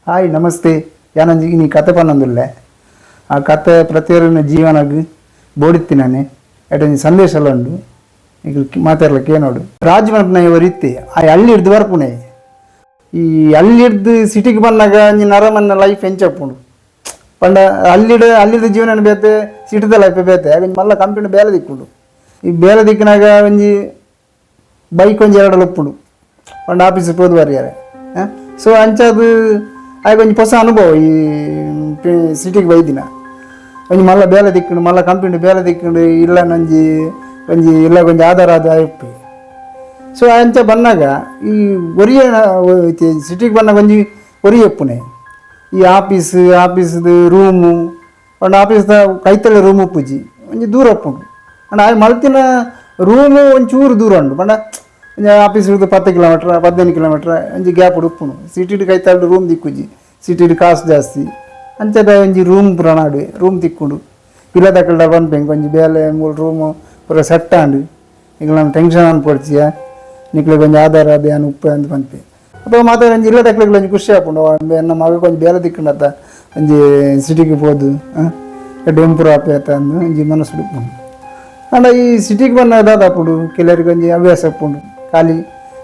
Hi namaste. ಯಾನೊಂಜಿ ಇನಿ ಕತೆ ಪನ್ನೊಂದುಲ್ಲೆ. ಆ ಕತೆ ಪ್ರತಿಯೊರಿನ ಜೀವನಗ್ ಬೋಡಿತ್ತಿನಾನೆ ಎಟೊಂಜಿ ಸಂದೇಶಲ ಉಂಡು. ನಿಕುಲು ಮಾತೆರ್ಲ ಕೇನೋಡು. ರಾಜ್ ಪನ್ಪುನ ಒರಿ ಇತ್ತೆ ಆ ಹಳ್ಳಿಡ್ದ್ ಬರ್ಪುನೆ. ಈ ಹಳ್ಳಿಡ್ದ್ ಸಿಟಿಗ್ ಬನ್ನಗ ಒಂಜಿ ನರಮನ್ನ ಲೈಫ್ ಎಂಚ ಉಪ್ಪುಂಡು ಪಂಡ, ಹಳ್ಳಿಡ್ ಹಳ್ಳಿದ ಜೀವನ ಬೇತೆ, ಸಿಟಿದ ಲೈಫ್ ಬೇತೆ. ಒಂಜಿ ಮಲ್ಲ ಕಂಪನಿ ಬೇಲೆ ತಿಕ್ಕುಂಡು. ಈ ಬೇಲೆ ತಿಕ್ಕಿನಾಗ ಒಂಜಿ ಬೈಕ್ ಒಂಜಿ ಎರಡಲ್ಲಿ ಉಪ್ಪುಂಡು ಪಂಡ ಆಫೀಸ್ ಪೋದು ಬರ್ಯಾರೆ. ಸೊ ಅಂಚಾದ್ ಆಯ್ಕೆ ಒಂಜಿ ಹೊಸ ಅನುಭವ. ಈ ಸಿಟಿಗೆ ಬೈದಿನ ಒಂಜಿ ಮಲ್ಲ ಬೇಲೆ ತಿಕ್ಕುಂಡು, ಮಲ್ಲ ಕಂಪನಿ ಬೇಲೆ ತಿಕ್ಕುಂಡು, ಇಲ್ಲ ಒಂಜಿ ಒಂಜಿ ಇಲ್ಲ ಒಂಜಿ ಆಧಾರ ಆದ ಆಯ್ಪು. ಸೊ ಅಂಚ ಬನ್ನಾಗ ಈ ಒರಿಯ ಸಿಟಿಗೆ ಬನ್ನಾಗ ಒಂಜಿ ಒರಿ ಎಪ್ಪುನೆ. ಈ ಆಫೀಸ್, ಆಫೀಸ್ದು ರೂಮು ಪಂಡ ಆಫೀಸ್ದ ಕೈತಲೆ ರೂಮ್ ಉಪ್ಪುಜಿ, ಒಂಜಿ ದೂರ ಉಪ್ಪುಂಡು. ಅಂಡ ಆಯ್ ಮಲ್ತಿನ ರೂಮು ಒಂಚೂರು ದೂರ ಉಂಡು. ಪಂಡ ಒಂಜಿ ಆಫೀಸ್ 10 ಕಿಲೋಮೀಟ್ರ್, 15 ಕಿಲೋಮೀಟ್ರ್ ಒಂಜಿ ಗ್ಯಾಪ್ ಉಪ್ಪುಂಡು. ಸಿಟಿಡ್ ಕೈತಲ್ ರೂಮ್ ದಿಕ್ಕುಜಿ, ಸಿಟಿಡ್ ಕಾಸು ಜಾಸ್ತಿ. ಅಂಚದ ಒಂಜಿ ರೂಮ್ ಪೂರ ನಾಡು ರೂಮ್ ತಿಕ್ಕುಂಡು. ಇಲ್ಲದಕ್ಕಲ್ಡ ಪನ್ಪೆ, ಒಂಜಿ ಬೇಲೆ ಮೂಲು ರೂಮು ಪೂರ ಸೆಟ್ ಆಂಡ್, ನಿಕ್ಲ ಟೆನ್ಷನ್ ಅನ್ಪೊಡ್ಚಿಯ, ನಿಕ್ಲೆಗ್ ಒಂಜಿ ಆಧಾರ ಅದೇ ಯಾನ್ ಉಪ್ಪೆ ಅಂದ್ ಪನ್ಪೆ. ಅಪ್ಪ ಮಾತ ಒಂಜಿ ಇಲ್ಲದಕ್ಲೆಗ್ ಒಂಜಿ ಖುಷಿ ಆಪುಂಡು, ಎನ್ನ ಮಗ ಒಂಜಿ ಬೇಲೆ ತಿಕ್ಕುಂಡತ್ತ, ಒಂಜಿ ಸಿಟಿಗೆ ಪೋದು ಎಡ್ಡೆ ಇಂಪ್ರೂವ್ ಆಪೆ ಅತ್ತ ಅಂದ್ ಒಂಜಿ ಮನಸ್ಸು ಉಪ್ಪುಂಡು. ಆಂಡ ಈ ಸಿಟಿಗೆ ಬನ್ನಗ ದಾದ ಆಪುಂಡು, ಕೆಲವರಿಗೆ ಒಂಜಿ ಹವ್ಯಾಸ ಉಪ್ಪುಂಡು. ಖಾಲಿ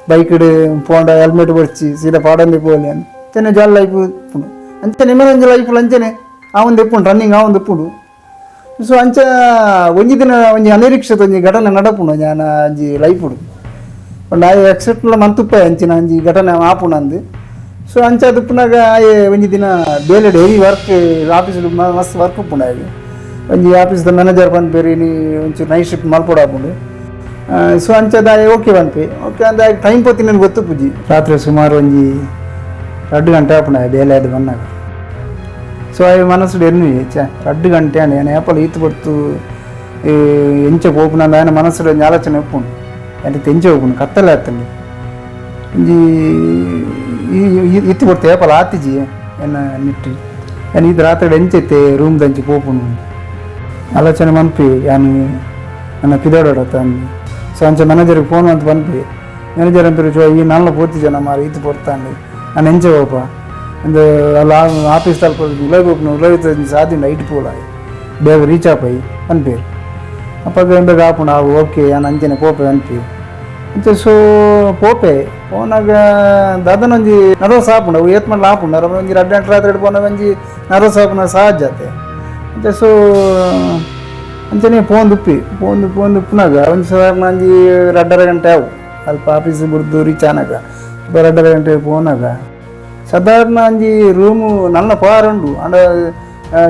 ಬೈಕ್ಡ್ ಪೋಂಡ ಹೆಲ್ಮೆಟ್ ಬೊಡ್ಚಿ, ಸೀದಾ ಪಾಡೊಂದೇ ಪೋಲಿ ಅಂಚನೆ ಜಾಲಿ ಲೈಫ್ ಉಪ್ಪುಂಡು. ಅಂಚನೆ ನಿಮ್ಮನ ಒಂಜಿ ಲೈಫ್ ಅಂಚನೆ ಆವೊಂದು ಉಪ್ಪುಂಡು, ರನ್ನಿಂಗ್ ಆವೊಂದು ಉಪ್ಪುಂಡು. ಸೊ ಅಂಚ ಒಂಜಿ ದಿನ ಒಂಜಿ ಅನಿರೀಕ್ಷಿತ ಒಂಜಿ ಘಟನೆ ನಡಪುಂಡು ಯಾನ ಒಂಜಿ ಲೈಫುಡು. ಪಂಡ ಆಯೆ ಎಕ್ಸೆಪ್ಟ್ಲ ಮಂತುಪ್ಪೆ ಅಂಚಿನ ಒಂಜಿ ಘಟನೆ ಆಪುಂಡು ಅಂದ್. ಸೊ ಅಂಚ ಉಪ್ಪುನಾಗ ಆಯೆ ಒಂಜಿ ದಿನ ಬೇಲೆಡ್ heavy work, office ಮಸ್ತ್ ವರ್ಕ್ ಉಪ್ಪುಂಡು. ಆಯೆ ಒಂಜಿ ಆಫೀಸ್ದ ಮ್ಯಾನೇಜರ್ ಪನ್ಪೆರ್, ನೀ ಒಂಚೂರು ನೈಟ್ ಶಿಫ್ಟ್ ಮಲ್ಪೊಡು ಆಪುಂಡು. ಸೊ ಅಂಚದ ಆಯೆ ಓಕೆ ಪನ್ಪೆ. ಓಕೆ ಅಂದ ಟೈಮ್ ಪೋತಿನ ಗೊತ್ತುಪ್ಪುಜಿ. ರಾತ್ರಿ ಸುಮಾರು ಒಂಜಿ 2 ಗಂಟೆ ಆಪುಂಡು ಆಯೆ ಬೇಲೆ ಆದ್ ಬನ್ನಾಗ. ಸೊ ಆಯೆ ಮನಸ್ಸುಡು ಎನ್ನುವೆ, ಛೆ, 2 ಗಂಟೆ ಆಂಡ್, ಯಾನ್ ಏಪಲ ಈತ್ ಪೊರ್ತು ಈ ಎಂಚ ಪೋಪುನ ಆಯನ ಮನಸ್ಸುಡು ಒಂಜಿ ಆಲೋಚನೆ ಉಪ್ಪುಂಡು. ಎಂತ ಎಂಚ ಪೋಪುಂಡು, ಕತ್ತಲೆ ಆತುಂಡು, ಒಂಜಿ ಇತ್ತು ಪೊರ್ತು ಏಪಲ ಆತಿಜಿ ಎನ್ನ ನಿಟ್ಟು, ಯಾನ್ ಈತ್ ರಾತ್ರಿ ಎಂಚೈತೆ ರೂಮ್ ದಂಚಿ ಪೋಪುಂಡು ಆಲೋಚನೆ ಮನ್ಪಿ. ಯಾನ್ ನನ್ನ ಪಿದೋಡತ್ತ ಅಂದು. ಸೊ ಅಂಚ ಮ್ಯಾನೇಜರ್ಗೆ ಫೋನ್ ಅಂತ ಪನ್ಪಿ. ಮ್ಯಾನೇಜರ್ ಅಂತಾರೆ, ಚೋ ಈ ನಲ್ಲ ಪೋತಿಜ ಮಾರ, ಈತ್ ಪೊರ್ತಾಂಡು, ನಾನು ಎಂಚ ಪೋಪ ಅಂದ್. ಅಲ್ಲ, ಆಫೀಸ್ ತಲ್ಪ ಉಲೈ ಪೋಪುನ, ಉಲೈ ಸಾದಿ ನೈಟ್ ಪೋಲ, ಬೇಗ ರೀಚ್ ಆಪೈ ಪನ್ಪೇರು. ಅಪ್ಪಗ ಬೇಗ ಆಪುಂಡು, ಆ ಓಕೆ, ಯಾನ್ ಅಂಚನೆ ಪೋಪೆ ಅನ್ಪಿ. ಅಂಚ ಸೊ ಪೋಪೆ. ಪೋನಾಗ ದಾದನ ಒಂಜಿ ನರ್ವಸ್ ಆಪುಂಡು. ಅವು ಏತ್ ಮಲ್ಲ ಆಪುಂಡು, ನರ ಒಂಜಿ 2 ಗಂಟೆ ರಾತ್ರಿ ಪೋನಾಗ ಒಂಜಿ ನರ್ವಸ್ ಆಪುನ ಸಹಜ ಆತೆ. ಅಂಚ ಸೊ ಅಂಚನೆ ಫೋನ್ ಉಪ್ಪಿ ಫೋನ್ ಫೋನ್ ಉಪ್ಪುನಾಗ ಒಂಜಿ ಸಾಧಾರಣ ಒಂಜಿ 2.5 ಗಂಟೆ ಅವು ಅಲ್ಪ ಆಫೀಸ್ ಬುಡ್ದು ರೀಚ್ ಆನಾಗ. 2.5 ಗಂಟೆ ಪೋನಾಗ ಸಾಧಾರಣ ಒಂಜಿ ರೂಮು ನನ್ನ ಪಾರ್ ಉಂಡು. ಅಂಡ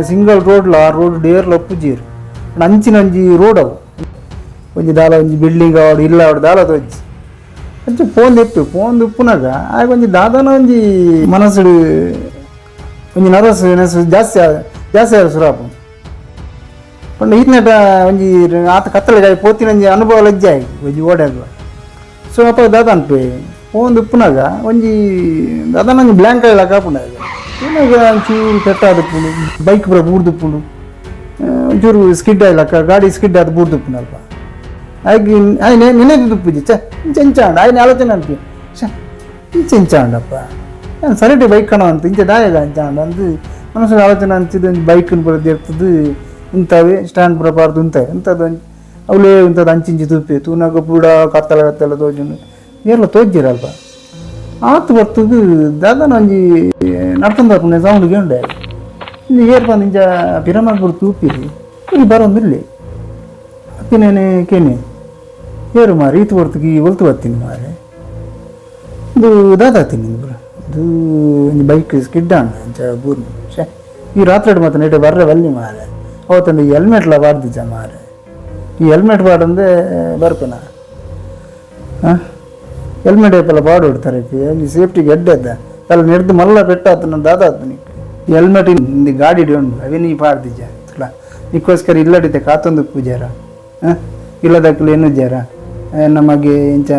ಸಿಂಗಲ್ ರೋಡ್ಲ, ಆ ರೋಡ್ ಡೇರ್ಲ ಒಪ್ಪುಜೀರು. ಅಂಚಿನ ಒಂಜಿ ರೋಡ್ ಅವು. ಒಂಜಿ ದಾಲ ಒಂಜಿ ಬಿಲ್ಡಿಂಗ್ ಆವಡ್ ಇಲ್ಲ ಆವಡ್ ದಾಲ ತೋಜಿ. ಅಂಚ ಫೋನ್ ಇತ್ತು. ಫೋನ್ ಉಪ್ಪುನಾಗ ಆಗ ಒಂಜಿ ದಾದನ ಒಂಜಿ ಮನಸ್ಸುಡು ಒಂಜಿ ನರ್ವಸ್ ಜಾಸ್ತಿ ಜಾಸ್ತಿ ಆದ ಶುರು ಆಪುಂಡು. ಪಂಡ ಈತ್ನೇಟ ಒಂಜಿ ಆತ ಕತ್ತಲೆಗೆ ಪೋತಿನ ಒಂಜಿ ಅನುಭವ ಲಜ್ಜೆ ಆಗಿ ಒಂಜಿ ಓಡಾಗ. ಸೊ ಅಪ್ಪ ದಾದ ಅನ್ಪೆ, ಫೋನ್ ಉಪ್ಪುನಾಗ ಒಂಜಿ ದಾದನ ಒಂಜಿ ಬ್ಲ್ಯಾಂಕ್ ಆಗಿ ಆಪುಂಡು. ಆಗ ತೂನಾಗ ಒಂಚೂರು ಪೆಟ್ಟಾದುಪ್ಪುಂಡು, ಬೈಕ್ ಪೂರ ಬೂರ್ದುಪ್ಪುಂಡು. ಒಂಚೂರು ಸ್ಕಿಡ್ ಆಯ್ಲಕ್ಕ, ಗಾಡಿ ಸ್ಕಿಡ್ ಆದ್ ಬೂರ್ದುಪ್ಪುಂಡು ಅಲ್ಪ. ಆಯ್ಕೆ ಆಯ್ನೆ ನೆನೆದು ಛೆ, ಇಂಚ ಇಂಚ ಆಂಡ. ಆಯ್ನೆ ಆಲೋಚನೆ ಅನ್ಪಿ, ಛೆ, ಇಂಚ ಇಂಚ ಆಂಡಪ್ಪ, ನಾನು ಸರಿಟೆ ಬೈಕ್ ಕಣ ಅಂತ, ಇಂಚ ದಾಯಗ ಅಂಚ ಆಂಡ ಅಂದು ಮನಸ್ಸು ಆಲೋಚನೆ ಅಂಚಿದ. ಒಂಜಿ ಬೈಕ್ ಪೂರ ದೇರ್ತದು ಉಂತಾವೆ, ಸ್ಟ್ಯಾಂಡ್ ಪೂರ ಪಾರ್ದು ಉಂತಾವೆ. ಉಂತದ ಅವಲೇ ಉಂತದ ಅಂಚಿಂಚಿ ತೂಪೆ. ತೂನಾಗ ಪೂರ ಕತ್ತಲ ಕತ್ತಲ ತೋಜುಂಡು, ಏರ್ಲ ತೋಜ್ಜಿರಲ್ಪ. ಆತು ಬರ್ತದು ದಾದನ ಒಂಜಿ ನಡ್ತೊಂದು ಬರ್ಪುಂಡು ಸೌಂಡ್ ಕೇಂಡೆ. ಇಂದು ಏರ್ ಪಂದ್ ಇಂಚ ಪಿರಮಾಗ್ಬುಡು ತೂಪಿರಿ, ಈ ಬರೋಂದಿಲ್ಲ. ಅತ್ತಿನೇನೆ ಕೇನೆ, ಏರು ಮಾರೆ, ಈತು ಹೊರ್ತುಗೆ ಈ ಒಲ್ತು ಬತ್ತೀನಿ ಮಾರೆ, ಇದು ದಾದಾತೀನಿ ಪೂರ, ಇದು ಒಂಜಿ ಬೈಕ್ ಸ್ಕಿಡ್ ಆಂಡ್, ಅಂಚ ಬೂರ್ನು. ಛೆ, ಈ ರಾತ್ರಿ ಮಾತ್ರ ನೆಟೆ ಬರ್ರೆ ಬಲ್ಲಿ ಮಾರೆ. ಅವತ್ತೊಂದು ಹೆಲ್ಮೆಟ್ಲ ಪಾಡ್ದಿಜ್ಜ ಮಾರೆ. ಈ ಹೆಲ್ಮೆಟ್ ಪಾಡಂದೆ ಬರ್ಪೆನ? ಹಾಂ, ಹೆಲ್ಮೆಟ್ ಏಪಲ ಪಾಡೋಡು ತರಕ್ಕೆ, ಸೇಫ್ಟಿಗೆ ಎಡ್ಡೆ ಅದ ಅಲ್ಲ. ನೆಡ್ದು ಮಲ್ಲ ಪೆಟ್ಟಾತು ನನ್ನ ದಾದಾತು ನಿಕ್. ಹೆಲ್ಮೆಟ್ ಇಂದು ಗಾಡಿ ಉಂಡು, ಅವೇ ನೀ ಪಾಡ್ದಿಜ್ಜ ತುಲ. ನಿಕ್ಕೋಸ್ಕರ ಇಲ್ಲಡಿತೆ ಕಾತೊಂದು ಪೂಜಾರ. ಹಾಂ, ಇಲ್ಲದಕ್ಕಲು ಏನು ಜಾರ ನಮಗೆ ಇಂಚ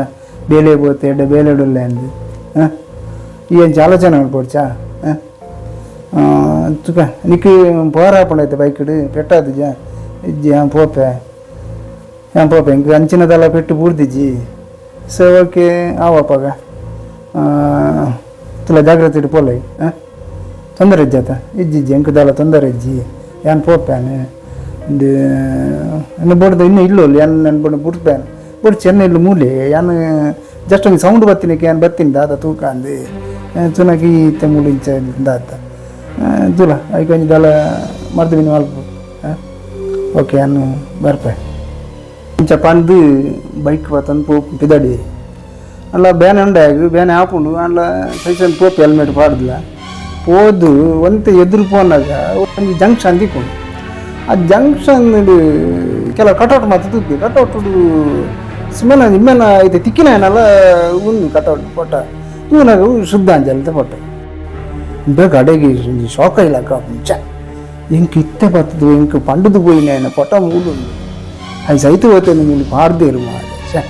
ಬೇಲೆ ಪೋತೆ, ಎಡ್ಡೆ ಬೇಲೆ ಇಡಲ್ಲ ಅಂದು. ಹಾಂ, ಈ ಎಂಚ ಆಲೋಚನೆ ಮಾಡ್ಕೊಡ್ಚಾ? ಹಾಂ, ತುಕ ನಿಕ್ ಪೋರ ಆಪುಂಡೈತೆ, ಬೈಕ್ಡ್ ಪೆಟ್ಟಾದಿಜ್ಜ? ಇಜ್ಜಿ, ಯಾನ್ ಪೋಪೆ, ಯಾನ್ ಪೋಪೆ, ಇಂಕ್ ಅಂಚಿನದೆಲ್ಲ ಪೆಟ್ಟು ಬೂರ್ದಿಜ್ಜಿ. ಸೊ ಓಕೆ, ಆವಪ್ಪಾಗ, ತುಲ ಜಾಗ್ರತೆ ಪೋಲೈ. ಹಾಂ. ತೊಂದರೆ ಇಜ್ಜಾತ ಇಜ್ಜಿ ಇಜ್ಜಿ ಎಂಕ್ ದಾಲ ತೊಂದರೆ ಇಜ್ಜಿ ಯಾನ್ ಪೋಪೇನೆ ಇಂದು ಎನ್ನ ಬೋರ್ಡ್ದ ಇನ್ನೂ ಇಲ್ಲೋಲ್ಲ ಯಾನ್ ನನ್ನ ಬೋರ್ಡ್ ಬುಡ್ಪೇನೆ ಬೊಡ್ಚಿ ಚೆನ್ನ ಇಲ್ಲು ಮೂಲೆ ಯಾನ್ ಜಸ್ಟ್ ಒಂಜಿ ಸೌಂಡ್ ಬತ್ತಿನಕ್ಕೆ ಯಾನ್ ಬತ್ತೀನಿ ದಾದ ತೂಕ ಅಂದು ತೂನಗ ಇತ್ತೆ ಮೂಲು ಇಂಚ ದಾದ ತೂಲ ಐಕ್ ಒಂಜಿ ದಾಲ ಮರ್ದ್ ಮಿನಿ ಮಲ್ಪ ಓಕೆ ಯಾನ್ ಬರ್ಪೆ ಇಂಚ ಪಂದ್ ಬೈಕ್ ಪತ್ತೊಂದು ಪೋಪು ಪಿದಡಿ ಅಲ್ಲ ಬೇನೆ ಉಂಡಾಗ ಬೇನೆ ಆಪುಂಡು ಅಂಡ್ಲ ಸೈಸನ್ ಪೋಪು ಹೆಲ್ಮೆಟ್ ಪಾಡ್ದಿಲ್ಲ ಪೋದು ಒಂತೆ ಎದುರು ಪೋನಾಗ ಒಂಜಿ ಜಂಕ್ಷನ್ ತಿಕ್ಕುಂಡು ಆ ಜಂಕ್ಷನ್ ಕೆಲವು ಕಟೌಟ್ ಮಾತ್ರ ತೂಪಿ ಕಟೌಟ್ ಸುಮ್ಮನೆ ಇಮ್ಮೆನ ಐತೆ ತಿಕ್ಕಿನ ಒಂದು ಕಟೌಟ್ ಫೋಟೋ ತೂನಾಗ ಶುದ್ಧಾಂಜಲಿತ ಫೋಟೋ ಬೇಗ ಅಡೆಗೆ ಒಂಜಿ ಶೋಕ ಇಲ್ಲಕ ಮುಂಚ ಎಂಕ್ ಇತ್ತೆ ಬತ್ತದು ಎಂಕ್ ಪಂಡುದು ಪೋಯಿನ ಫೋಟೋ ಮೂಲು ಅಯ್ ಸೈತು ಹೋತೇನೆ ಮೂಲು ಪಾಡ್ದೇರು ಮಾರೆ ಛೆ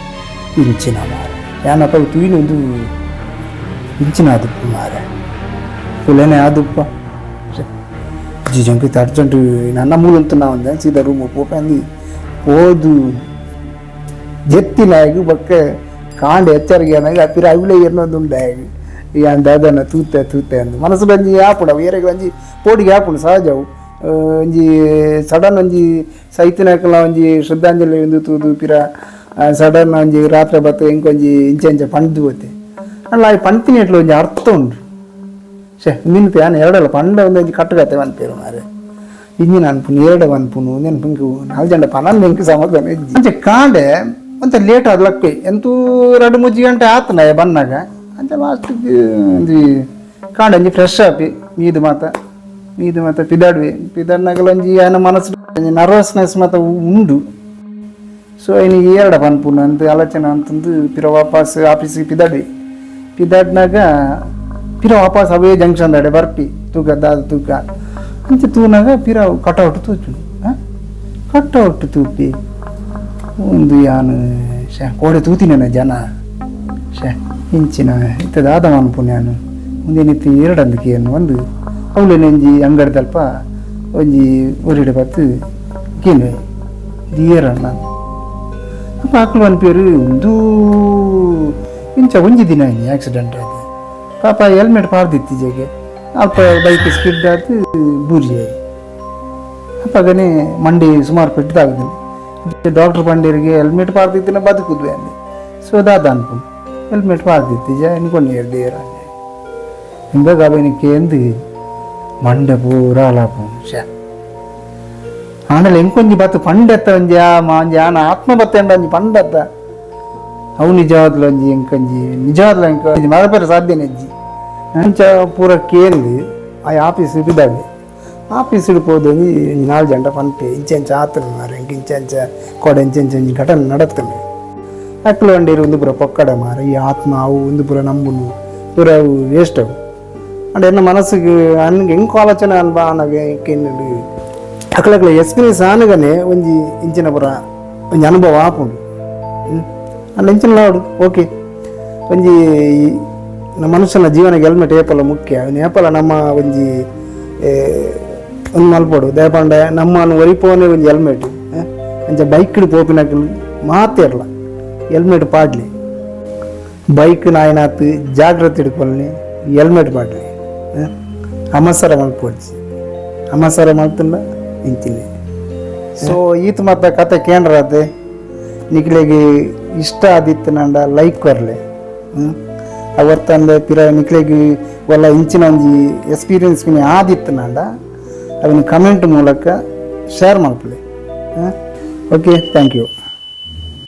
ಇಂಚಿನ ಮಾರೆ ಯಾನಪ್ಪ ತೂಯಿನ ಒಂದು ಇಂಚಿನ ಆದುಪ್ಪು ಮಾರೆ ಪುಲೇನೆ ಆದುಪ್ಪ ಜಿಜಂకి ಅರ್ಜೆಂಟ್ ನನ್ನ ಮೂಲ ಅಂತ ಒಂದೆ ಸೀದಾ ರೂಮ್ ಪೋಪೆ ಅಂದು ಪೋದು ಜೆತ್ತಿನಾಗ ಬೊಕ್ಕ ಕಾಂಡ ಎಚ್ಚರಿಕೆ ಅನ್ನಾಗ ಪಿರ ಅವಿಲೆ ಎನ್ನೊಂದು ಉಂಡಾಗ ಯಾನ್ ದಾದನ ತೂತೆ ತೂತೆ ಅಂದು ಮನಸ್ಸು ಒಂಜಿ ಆಪುಂಡು ಅವು ಏರೆಗ್ ಒಂಜಿ ಪೋಡಿಗೆ ಆಪುಂಡು ಸಹಜ ಅವು ಒಂಜಿ ಸಡನ್ ಒಂಜಿ ಸೈತಿನಕಲ ಒಂಜಿ ಶ್ರದ್ಧಾಂಜಲಿ ಒಂದು ತೂದು ಪಿರ ಸಡನ್ ಒಂಜಿ ರಾತ್ರಿ ಬತ್ತು ಎಂಕೊಂಜಿ ಇಂಚ ಇಂಚ ಪಂಡ್ದು ಪೋತೆ ಅಲ್ಲ ಈ ಪಂತಿನೆಟ್ಲ ಒಂಜಿ ಅರ್ಥ ಉಂಡು ಶೇ ನಿನ್ನ ಯಾನ್ ಎರಡಲ್ಲ ಪಂಡ ಒಂದೊಂಜಿ ಕಟ್ಟುಕತೆ ಪನ್ಪೆರ್ ಮಾರ್ರೆ ಇಂಜಿನ ಅನ್ಪುನು ಎರಡ ಪನ್ಪುನು ನೆನ್ಪು ನಾಲ್ ಜನ ಪನಂದು ಎಂಕ್ ಸಮಾಧಾನ ಇಜ್ಜಿ ಅಂಚೆ ಕಾಂಡೆ ಒಂತೆ ಲೇಟ್ ಆದ್ ಲಕ್ಕೆ ಎಂತೂ ರಡ್ಡ್ ಮೂಜಿ ಗಂಟೆ ಆತನ ಬನ್ನಾಗ ಅಂಚೆ ಲಾಸ್ಟ್ ಒಂಜಿ ಕಾಂಡೆ ಒಂಜಿ ಫ್ರೆಶ್ ಆಪಿ ಮೀದು ಮಾತ ಮೀದು ಮಾತ ಪಿದಾಡ್ವೆ ಪಿದಾಡ್ನಾಗಲ ಒಂಜಿ ಆಯನ ಮನಸ್ಸು ಒಂಜಿ ನರ್ವಸ್ನೆಸ್ ಮಾತ ಉಂಡು ಸೊ ಐನಿಗೆ ಎರಡ ಪನ್ಪುನು ಅಂತ ಆಲೋಚನೆ ಅಂತಂದು ಪಿರ ವಾಪಸ್ ಆಫೀಸಿಗೆ ಪಿದಾಡ್ವಿ ಪಿದಾಡ್ನಾಗ ಪಿರ ವಾಪಸ್ ಅವೇ ಜಂಕ್ಷನ್ ದಡೆ ಬರ್ಪಿ ತೂಕ ದಾದ ತೂಕ ಅಂಚೆ ತೂನಾಗ ಪಿರ ಕಟೌಟ್ ತೂಚು ಕಟೌಟ್ ತೂಪಿ ಒಂದು ಯಾನ್ ಶೇ ಕೋಡೆ ತೂತಿನ ಜನ ಶೇ ಇಂಚಿನ ಇತ್ತೆ ದಾದ ಮನ್ಪುನು ಯಾನು ಒಂದೇನಿತ್ತು ಎರಡಂದು ಕೇನು ಒಂದು ಅವ್ಲೇನೆ ಒಂಜಿ ಅಂಗಡಿ ದಲ್ಪ ಒಂಜಿ ಒರಿಡೆ ಬತ್ತು ಕೇನುವೆ ಏರಣ್ಣ ಅಪ್ಪ ಅಕ್ಲು ಪನ್ಪೆರ್ ಉಂದು ಇಂಚ ಒಂಜಿ ದಿನ ಆಯ್ನಿ ಆಕ್ಸಿಡೆಂಟ್ ಆದ್ ಪಾಪ ಹೆಲ್ಮೆಟ್ ಪಾಡ್ದಿತ್ತಿಜೆಗೆ ಅಲ್ಪ ಬೈಕ್ ಸ್ಕಿಡ್ ಆದ್ ಬೂರ್ಜಿ ಆಯಿ ಅಪಗನೆ ಮಂಡಿ ಸುಮಾರು ಪೆಟ್ಟು ಡಾಕ್ಟರ್ ಪಂಡೇರಿಗೆ ಹೆಲ್ಮೆಟ್ ಪಾಡ್ದಿತ್ತಿನ ಬದುಕುದ್ವೆ ಅಂದೆ ಸೊ ದಾದ ಅನ್ಪುಂಡು ಹೆಲ್ಮೆಟ್ ಪಾಡ್ದಿತ್ತಿಜ ಎನ್ಕೊಂಡೇರ್ ದೇರ ಇಂಬೆಗ್ ಅವೆನ್ ಕೇಂದ್ ಮಂಡೆ ಪೂರ ಹಾಳಾಪುಂಡು ಶ್ಯೆ ಆಂಡಲ ಎಂಕೊಂಜಿ ಬತ್ತು ಪಂಡೆತ್ತ ಒಂಜಿ ಆ ಒಂಜಿ ಆನ ಆತ್ಮ ಬತ್ತೆಂಡ ಒಂಜಿ ಪಂಡತ್ತ ಅವು ನಿಜವಾದ್ಲ ಒಂಜಿ ಎಂಕೊಂಜಿ ನಿಜವಾದ್ಲ ಎಂಕ ಒಂಜಿ ಮದಪೆರೆ ಸಾಧ್ಯನೇ ಇಜ್ಜಿ ಅಂಚ ಪೂರ ಕೇಂದ್ ಆ ಆಫೀಸ್ ಪಿದಾಡ್ಲೆ ಆಫೀಸ್ಡ್ ಪೋದು ಒಂಜಿ ಒಂಜಿ ನಾಲ್ ಜಂಡ ಪನ್ಪೆ ಇಂಚ ಇಂಚ ಆತುಂಡು ಮಾರ್ರೆ ಎಂಕ್ ಇಂಚ ಇಂಚ ಕೋಡೆ ಇಂಚ ಇಂಚ ಒಂಜಿ ಘಟನೆ ನಡತ್ಂಡು ಅಕ್ಲು ಪಂಡೆರ್ ಉಂದು ಪೂರ ಪೊಕ್ಕಡೆ ಮಾರ್ರೆ ಈ ಆತ್ಮ ಅವು ಉಂದು ಪೂರ ನಂಬುನು ಪೂರ ಅವು ವೇಸ್ಟ್ ಅವು ಅಂಡ ಎನ್ನ ಮನಸ್ಸಿಗೆ ಅನ್ಗೆ ಎಂಕ್ ಆಲೋಚನೆ ಅನ್ಬ ಆನಗ ಕೇಂಡು ಅಕ್ಲಕ್ಲ ಎಕ್ಸ್ಪೀರಿಯನ್ಸ್ ಆನಗನೆ ಒಂಜಿ ಇಂಚಿನ ಪೂರ ಒಂಜಿ ಅನುಭವ ಆಪುಂಡು ಅಂಡ ಇಂಚಿನ ಲಾವಡು ಓಕೆ ಒಂಜಿ ನಮ್ಮ ಮನುಷ್ಯನ ಜೀವನಕ್ಕೆ ಹೆಲ್ಮೆಟ್ ಏಪಲ ಮುಖ್ಯ ಏಪಲ ನಮ್ಮ ಒಂಜಿ ಒಂದು ಮಲ್ಪೊಡು ದಾಯೆ ನಮ್ಮನ್ನು ಒರಿಪೋನೆ ಒಂಜಿ ಹೆಲ್ಮೆಟ್ ಅಂಚ ಬೈಕ್ಡ್ ಪೋಪಿನಕುಲು ಮಾತೆರ್ಲ ಹೆಲ್ಮೆಟ್ ಪಾಡ್ಲಿ ಬೈಕ್ ನಾಯನಾತ್ ಜಾಗ್ರತೆ ಇಡ್ಕೊಳ್ನಿ ಹೆಲ್ಮೆಟ್ ಪಾಡ್ಲಿ ಅಮಸರ ಮಲ್ಪೊಡ್ಚಿ ಅಮಸರ ಮಲ್ತುಂಡ ಇಂಚಿನೆ ಸೊ ಈತ್ ಮಾತ ಕತೆ ಕೇಂದ್ರಾತೆ ನಿಕ್ಲೆಗ್ ಇಷ್ಟ ಆದಿತ್ತುನಂಡ ಲೈಕ್ ಕೊರ್ಲೆ ಅವತ್ತಂದೆ ಪಿರ ನಿಕ್ಲೆಗ್ ಒಲ್ಲ ಇಂಚಿನ ಒಂಜಿ ಎಕ್ಸ್ಪೀರಿಯನ್ಸ್ ಆದಿತ್ತುನಂಡ ಅವೆನ್ ಕಮೆಂಟ್ ಮೂಲಕ ಶೇರ್ ಮಲ್ಪುಲೆ okay thank you.